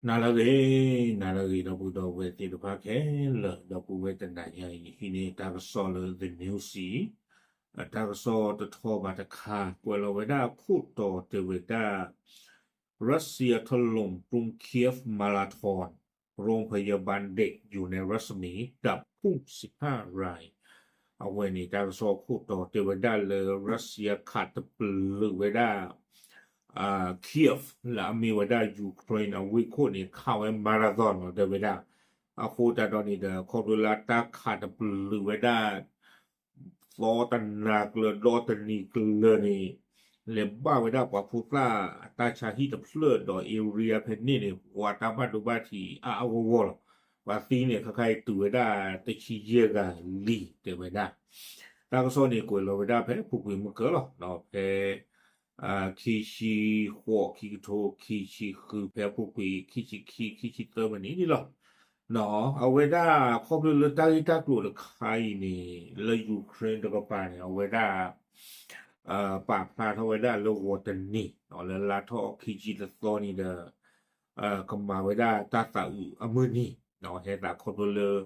နၤလၢအဂ့ၤ, နၤလၢအဂ့ၤ ဒီပုၢ်ဒီဝဲၢ်သ့ၣ်တဖၣ်ခဲလၢာ်, ဒီပုၢ်ဝဲၢ်တနၤညါအံၤ ဟံးန့ၢ်တၢ်ကစီၣ်လၢ The News အံၤ, တၢ်ကစီၣ်တထီဘၣ်တခါ ကွဲးလီၤဝဲဒၣ်အခိၣ်တီတဲဝဲဒၣ် Russia ถล่มกรุงเคียฟมาราธอน โรงพยาบาลเด็กอยู่ในรัศมีดับพุ่งสิบห้าราย အဝဲန့ၣ် တၢ်ကစီၣ်ခိၣ်တီတဲဝဲဒၣ်လၢ Russia ခးတပလုာ်ဝဲဒၣ် Kyiv လၢအမ့ၢ်ဝဲဒၣ် Ukraine အဝ့ၢ်ခိၣ်န့ၣ် ခးဝဲ marathon လီၤ တဲဝဲဒၣ်. အဃိသတးဒီးန့ၣ်ဒီး ခီဖျိလၢတၢ်ခးတပလုာ်ဝဲဒၣ် သီတနၤကျၢၤဒီတနံၤကျၢၤန့ၣ် လဲၤဘၣ်ဝဲဒၣ်ပှၤဖိသၣ်အတၢ်ဆါဟံၣ်တဖျၢၣ်ဒီး area ဖဲန့ၣ်န့ၣ် ပှၤတၢ်ဘၣ်ဒိဘၣ်ထံးအါအါဂီၢ်ဂီၢ်လီၤ. ပှၤသံန့ၣ်ခဲခါအံၤတုၤဝဲဒၣ်တဆံယဲၢ်ဂၤလံ တဲဝဲဒၣ်. တၢ်ကစီၣ်န့ၣ် ကွဲးလီၤဝဲဒၣ်ဖဲအပူၤကွံာ်မုၢ်ကၢၢ်လီၤ. ဖဲ ခံဆံဃိး ခံကထိခံဆံဃု ဖဲအပူၤကွံာ် ခံဆံခံ ခံဆံသၢမံးနံးန့ၣ်လီၤ. အဝဲဒၣ်ခီဖျိလၢတၢ်ဂ့ၢ်တၢ်ကျိၤတခါအံၤန့ၣ် လၢ Ukraine တကပၤန့ၣ် အဝဲဒၣ် ပာ်ဖျါထီၣ်ဝဲဒၣ်လၢဂီၤတနံၤ လၢလါထီၣ်ခံဆံတသီန့ၣ်ဒီး ကမၤဝဲဒၣ်တၢ်သးအုးအမုၢ်နံၤ ဟဲသးခီဖျိလၢ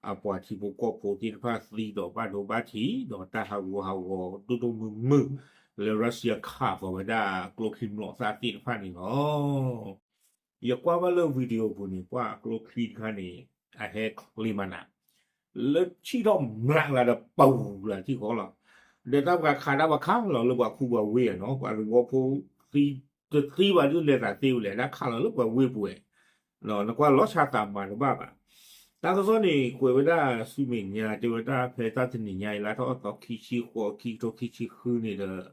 အပှၤထံဖိကီၢ်ဖိသ့ၣ်တဖၣ်သံဒီးဘၣ်ဒိဘၣ်ထံး ဒီးတၢ်ဟးဂူာ်ဟးဂီၤဒိၣ်ဒိၣ်မုၢ်မုၢ် လၢ Russia ခးဃီၤဝဲဒၣ်ကျိချံမျိာ်သၣ်သ့ၣ်တဖၣ်န့ၣ်လီၤ. ယကွၢ်ဘၣ်လၢ video ပူၤန့ၣ် ပှၤကျိချံတခါန့ၣ် အဟဲချ့မးနၤ လၢဆံၣ်ထီၣ်မျးလၢဒီးပူၤလၢထံၣ်ဃီလီၤ. ဒီးတၢ်ပှၤခးတၢ်ပှၤခးလီၤလၢပှၤခူပှၤဝ့ၢ်နီၤ ပှၤသဝီဖိ တသံဘၣ်ဒုးလဲၤသးသ့ဝဲလဲၣ် တၢ်ခးလီၤလၢပှၤဝ့ၢ်ပူၤဝဲ နကွၢ်လီၤဆါသးမၤတဘၣ်ဘၣ်. တၢ်ကစီၣ်န့ၣ် ကွဲးဝဲဒၣ်ဆူမဲာ်ညါ တဲဝဲဒၣ်ဖဲတၢ်တနံၤညါအံၤ လါထီၣ်အသီခံဆံဃိး ခံကထိခံဆံဃုန့ၣ်ဒီး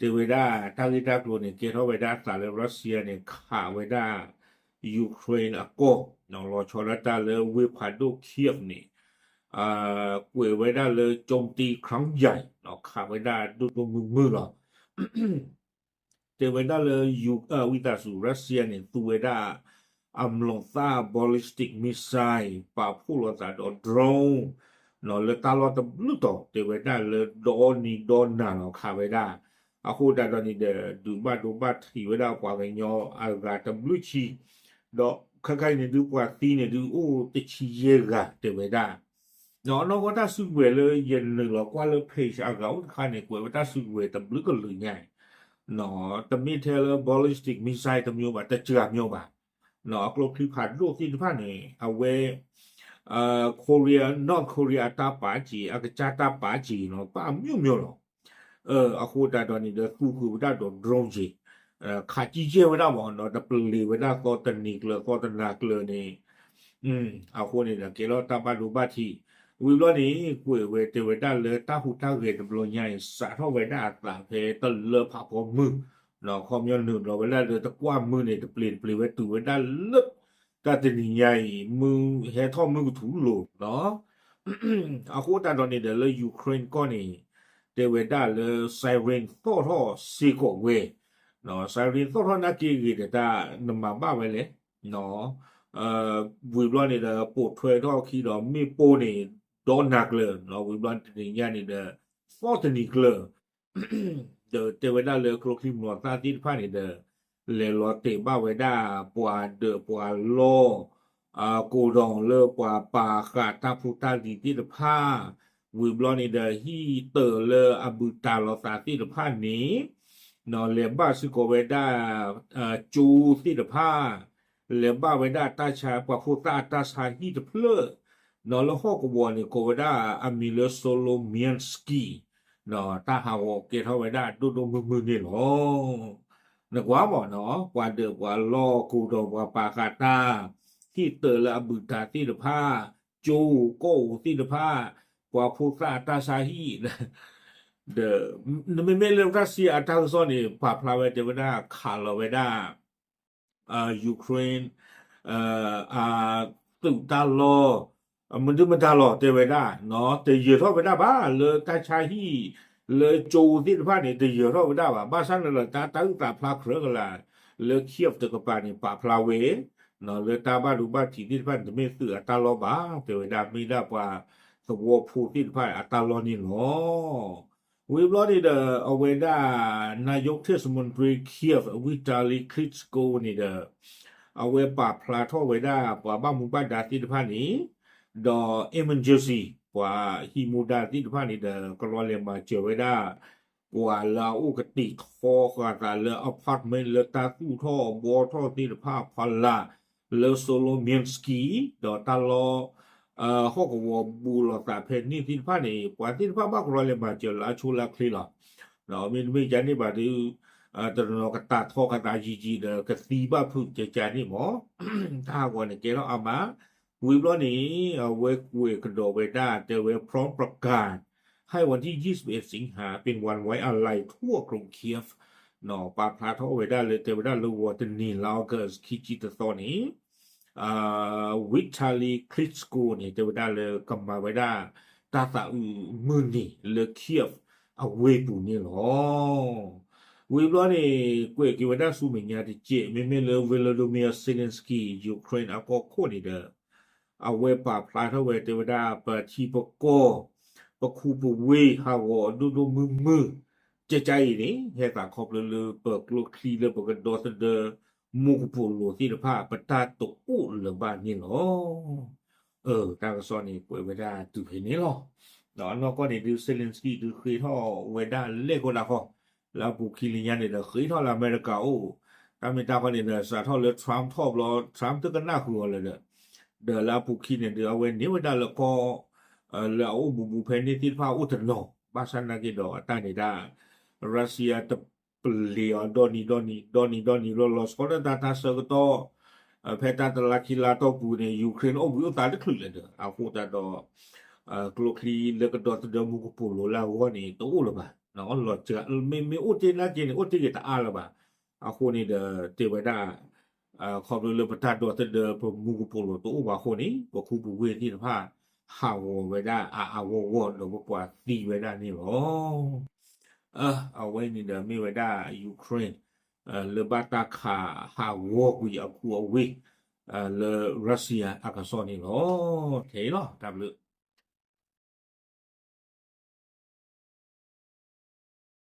တဲဝဲဒၣ်တၢ်ဂ့ၢ်တၢ်ကျိၤန့ၣ် ကဲထီၣ်ဝဲဒၣ်အသးလၢ Russia န့ၣ် ခးဝဲဒၣ် Ukraine အကီၢ် လီၤဆီဒၣ်တၢ်လၢဝ့ၢ်ဖးဒိၣ် Kyiv န့ၣ် ကွဲးဝဲဒၣ်လၢ โจมตีครั้งใหญ่ ခးဝဲဒၣ်ဒိၣ်ဒိၣ်မုၢ်မုၢ်လီၤ. တဲဝဲဒၣ်လၢ ဝံသးစူၤ Russia န့ၣ် သူဝဲဒၣ် အမျိာ်သၣ် ballistic missile ပာ်ဖှိၣ်လိာ်သးဒီး drone လၢတၢ်လီၢ်တဘျုးတီၤ တဲဝဲဒၣ်လၢဒီနံၤဒီနၤလီၤခးဝဲဒၣ်. အဃိသတးဒီးန့ၣ်ဒီး ဒုးဘၣ်ဒိဘၣ်ထံးဝဲဒၣ်ပှၤကညီအဂၤတဘျုးဆံ ဒီးခဲခါအံၤန့ၣ်ဒုးပှၤသံန့ၣ်ဒုးအိၣ်တဆံယဲၢ်ဂၤတဲဝဲဒၣ်. နီၢ်နီၢ်ကီၢ်တၢ်စုကဝဲၤလၢယနုာ်လီၤကွၢ်လၢ page အဂၤအိၣ်တခါန့ၣ် ကွဲးဝဲတၢ်စုကဝဲၤတဘျုးကလုာ်ညါအံၤ တမ့ၢ်ထဲလၢ ballistic missile တမျိုးဘၣ် တစှၤမျိုးဘၣ်. အကျိချံဖးဒိၣ်သ့ၣ်တဖၣ်န့ၣ် အဝဲ Korea, North Korea အတၢ်ပာ်က့ၤ အကစၢ်တၢ်ပာ်က့ၤနီၤ ပာ်အမျိုးမျိုးလီၤ. အဃိသတးဒီးန့ၣ်ဒီး သူဃုာ်ဝဲဒၣ်ဒီး drone က့ၤ ခးကံကဲဝဲဒၣ်မးနီၤ တပလ့ၤဝဲဒၣ်သီတနံၤကျၢၤ သီတနၤကျၢၤန့ၣ် အဃိန့ၣ်ဒီး ကဲထီၣ်တၢ်ဘၣ်ဒိဘၣ်ထံး. ဝံၤဘျီန့ၣ် ကွဲးဝဲတဲဝဲဒၣ်လၢတၢ်ဟူးတၢ်ဂဲၤတဘျီညါအံၤ စးထီၣ်ဝဲဒၣ်အသးဖဲတလၢဖးဖီမုၢ် ခီပညီနုာ်လီၤဝဲဒၣ်လၢတကွၢ်မုၢ်န့ၣ် တပျ့ၤတပျ့ၤဝဲတုၤဝဲဒၣ်လၢ တၢ်တနံၤညါအံၤ မုၢ်ဟဲထီၣ်မုၢ်ကထူၣ်လိၤနီၤ အဃိသတးဒီးန့ၣ်ဒီးလၢ Ukraine ကီၢ်န့ၣ် တဲဝဲဒၣ်လၢ siren သီၣ်ထီၣ်စ့ၢ်ကီးဝဲ siren သီၣ်ထီၣ်နာ်က့ဂ့ၤဒီးတၢ်နမၤဘၣ်ဝဲလဲၣ် ဝံၤဘျီန့ၣ်ဒီး ပိာ်ထွဲထီၣ်အခံဒီးမ့ၣ်ပိၢ်န့ၣ် ဒီနၤကျၢၤ ဝံၤဘျီတနံၤညါန့ၣ်ဒီး သီၣ်တနံၤကျၢၤ ဒီးတဲဝဲဒၣ်လၢကျိချံမျိာ်သၣ်သ့ၣ်တဖၣ်န့ၣ်ဒီး လဲၤလီၤတဲာ်ဘၣ်ဝဲဒၣ်ပှၤဒၢးပှၤလီၢ် ကိးဒီးလၢပှၤပာ်ဃာ်တၢ်ဖိတၢ်လံၤသ့ၣ်တဖၣ် ဝံၤဘျီန့ၣ်ဒီးဟံၣ်တၢၤလၢအဘူးတံၢ်လိာ်သးသ့ၣ်တဖၣ်န့ၣ် လဲၤဘၣ်စ့ၢ်ကီးဝဲဒၣ် ကၠိသ့ၣ်တဖၣ် လဲၤဘၣ်ဝဲဒၣ်တၢ်ဆါ ပှၤဖိသၣ်အတၢ်ဆါဟံၣ်တဖျၢၣ် လၢဟီၣ်ကဝီၤန့ၣ် ကိးဝဲဒၣ်အမံၤလၢ Solomianskyi တၢ်ဟးဂီၤကဲထီၣ်ဝဲဒၣ်ဒိၣ်ဒိၣ်မုၢ်မုၢ်န့ၣ်လီၤ. နကွၢ်မးနီၤ ပှၤဒၢးပှၤလီၢ်ကိးဒီးပှၤပာ်ဃာ်တၢ် ဟံၣ်တၢၤလၢအဘူးတံၢ်သ့ၣ်တဖၣ် ကၠိကိးသ့ၣ်တဖၣ် ပှၤဖိသၣ်အတၢ်ဆါဟံၣ် ဒီး နမ့မ့ၢ်လၢ Russia အတၢ်ကစီၣ်န့ၣ် ပာ်ဖျါဝဲတဲဝဲဒၣ်ခးလီၤဝဲဒၣ် Ukraine အသုးတၢ်လီၢ် မဒုမတၤလီၤတဲဝဲဒၣ် တယၢၤထီၣ်ဝဲဒၣ်ဘၣ် လၢတၢ်ဆါဟံၣ် လၢကၠိသ့ၣ်တဖၣ်န့ၣ် တယၢၤထီၣ်ဝဲဒၣ်ဘၣ် ဘၣ်ဆၣ်န့ၣ်လီၤ တၢ် တၢ်အုၣ်သးဖျါကြၢးကလာ် လၢ Kyiv တကပၤန့ၣ် ပာ်ဖျါဝဲ လၢတၢ်ဘၣ်ဒိဘၣ်ထံးသ့ၣ်တဖၣ်န့ၣ် တမ့ၢ်သုးအတၢ်လီၢ်ဘၣ် တဲဝဲဒၣ် မ့ၢ်ဒၣ်ပှၤသဝီဖိသ့ၣ်တဖၣ်အတၢ်လီၢ်န့ၣ်လီၤ. ဝံၤဘျီန့ၣ်ဒီး အဝဲဒၣ် นายกเทศมนตรี Kyiv Vitali Klitschko န့ၣ်ဒီး အဝဲပာ်ဖျါထီၣ်ဝဲဒၣ်ပှၤဘၣ်မူဘၣ်ဒါသ့ၣ်တဖၣ်န့ၣ် ဒီး emergency ပှၤဟံးမူဒါသ့ၣ်တဖၣ်န့ၣ်ဒီး ကလီလဲၤမၤစၢၤဝဲဒၣ် ပှၤလၢအအိၣ်ကတ့ၢ်ထီဃာ်သးလၢ apartment လၢတၢ်သူၣ်ထီၣ်ဘှီထီၣ်သ့ၣ်တဖၣ်ဖီလာ် လၢ Solomianskyi ဒီးတၢ်လီၢ် ဟီၣ်ကဝီၤဘူးလိာ်သးဖဲန့ၣ်သ့ၣ်တဖၣ်န့ၣ် ပှၤသ့ၣ်တဖၣ်ဘၣ်ကလီလဲၤမၤစၢၤလၢအဆိလၢအချ့လီၤ. မ့တမ့ၢ်ကန့ၣ်ဘၣ်ဒီး တနီၤကတၢ်ထီကသးယံာ်ယံာ်ဒီး ကသံဘၣ်ဖုးကကန့ၣ်မး တၢ်ဟးဂီၤန့ၣ်ကဲထီၣ်အါမး, ဝံၤဘျီန့ၣ် အဝဲကွဲးကဒီးဝဲဒၣ် တဲဝဲ พร้อมประกาศ ให้วันที่ยี่สิบเอ็ด สิงหาเป็นวันไว้อาลัยทั่วกรุงเคียฟ ပာ်ဖျါထီၣ်ဝဲဒၣ်လၢ တဲဝဲဒၣ်လၢဂီၤတနံၤ လါ August ခံဆံတသီန့ၣ် Vitali Klitschko န့ၣ် တဲဝဲဒၣ်လၢကမၤဝဲဒၣ် တၢ်သးအုးမုၢ်နံၤလၢ Kyiv အဝ့ၢ်ပူၤန့ၣ်လီၤ. ဝံၤဘျီန့ၣ် ကွဲးက့ၤဝဲဒၣ်ဆူမဲာ်ညါတစဲး မ့မ့ၢ်လၢ Volodymyr Zelensky Ukraine အကီၢ်ခိၣ်န့ၣ်ဒီး အဝဲပာ်ဖျါထီၣ်ဝဲတဲဝဲဒၣ် ပထံပကီၢ် ပခူပဝ့ၢ်ဟးဂီၤဒိၣ်ဒိၣ်မုၢ်မုၢ် ကကအံၤန့ၣ် ဟဲသးခီဖျိလၢပကျိချံလၢပကဒီသဒၢ မူကပိာ်လိၤသ့ၣ်တဖၣ် ပတၢ်တအိၣ်လၢၤဘၣ်န့ၣ်လီၤ. တၢ်ကစီၣ်န့ၣ် ကွဲးဝဲဒၣ်တုၤဖဲန့ၣ်လီၤ. ဒီးအနီၢ်ကီၢ်န့ၣ်ဒုး Zelensky ဒုးဃ့ထီၣ်ဝဲဒၣ်လဲၣ်ကိးဒၣ်ဃီ လၢအပူၤခံလၢညါန့ၣ်ဒီး ဃ့ထီၣ်လၢအမဲရကၤအိၣ်, တၢ်မ့ၢ်တၢ်ဃီန့ၣ်ဒီး စးထီၣ်လၢ Trump ထီၣ်ဘျီ Trump တကနၣ်ဃုာ်အီၤလၢၤဒီး, ဒီးလၢအပူၤခံန့ၣ်ဒုး အဝဲန့ၢ်ဝဲဒၣ်လၢကီၢ် လၢအအိၣ်ဘူးဘူးဖဲန့ၣ်သ့ၣ်တဖၣ်အိၣ်တနီၤ, ဘၣ်ဆၣ်နာ်က့ဒီးအတၢ်န့ၣ်ဒၣ် Russia တပလ့ၤအီၤဒီနံၤဒီနံၤ ဒီနံၤဒီနံၤလီၤလီၤဆီဒၣ်တၢ်တၢ်ဆၢကတီၢ် ဖဲတၢ်တလါခံလါတီၢ်ပူၤန့ၣ် Ukraine အိၣ်ဘှံးအိၣ်သါတချုးလဲၣ်ဒီး အဃိသတးဒီး ကျိချံလၢကဒီသဒၢမူကပိာ်လိၤလၢအဂီၢ်န့ၣ် တအိၣ်လၢၤဘၣ်. လီၤစှၤ မ့မ့ၢ်အိၣ်တ့ၢ်နာ်က့န့ၣ် အိၣ်တ့ၢ်က့ၤတအါလၢၤဘၣ်. အဃိန့ၣ်ဒီး တဲဝဲဒၣ် ခီဖျိလၢပတၢ်ဒီသဒၢပမူကပိာ်လိၤတအိၣ်ဘၣ်အဃိန့ၣ် ပခူပဝ့ၢ်သ့ၣ်တဖၣ် ဟးဂီၤဝဲဒၣ်အါအါဂီၢ်ဂီၢ်ဒီးပကွၢ်သံဝဲဒၣ်န့ၣ်လီၤ. အဝဲန့ၣ်ဒီးမ့ၢ်ဝဲဒၣ် Ukraine လၢဘၣ်တၢ်ခးဟးဂီၤကွံာ်အခူအဝ့ၢ် လၢ Russia အကစီၣ်န့ၣ်လီၤ. ထဲအံၤလီၤ တၢ်ဘျုး